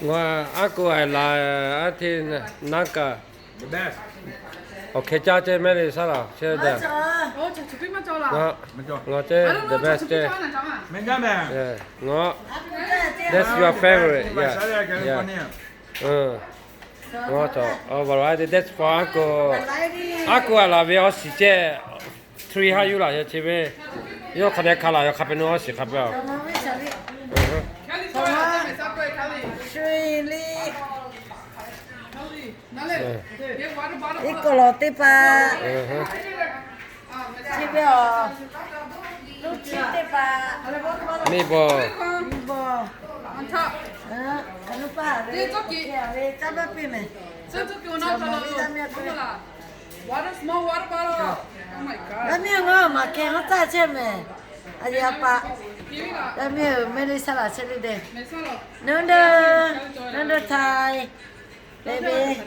Ngaˬ aˉ k'oˍ aˬ laˬ aˉ hteˇ naˉ kaꞈ. Awˬ hkeh caˇ ceh mehˆ le saˉ laˬ chehˇ daꞈ. Ngaˬ ceh the best ceh. Ngaˬ, that's your favorite. Yeah. Ngaˬ, that's for aˉ k'oˍ. Aˉ k'oˍ aˬ laˬ ve awˬ shiˍ ceh. Three ha yuˬ laˬ yawˇ chi ve. Yawˇ hk'a dehꞈ hkanˍ laˬ, yawˇ hk'a peu-eˬ awˬ shiˍ hk'a peu-eˬ. Iˉ k'oˍ lawˬ teˇ pa. Chi ve aˬ, nuˇ chi teˇ pa. Miˇ bawˬ. Miˇ bawˬ. Kaꞈ nuˇ paˇ ve, caˇ baˇ piˇ mehˍ. Yaˇ miˇ ngaˬ maˬ kehˬ haˉ caˇ chehˇ mehˍ. A yaˇ paˍ, yaˇ miˇ-oˬ, mehˆ le saˉ laˬ chehˇ le deh. Nehˬ, nehˬ, nehˬ, Htaiˍ, baby.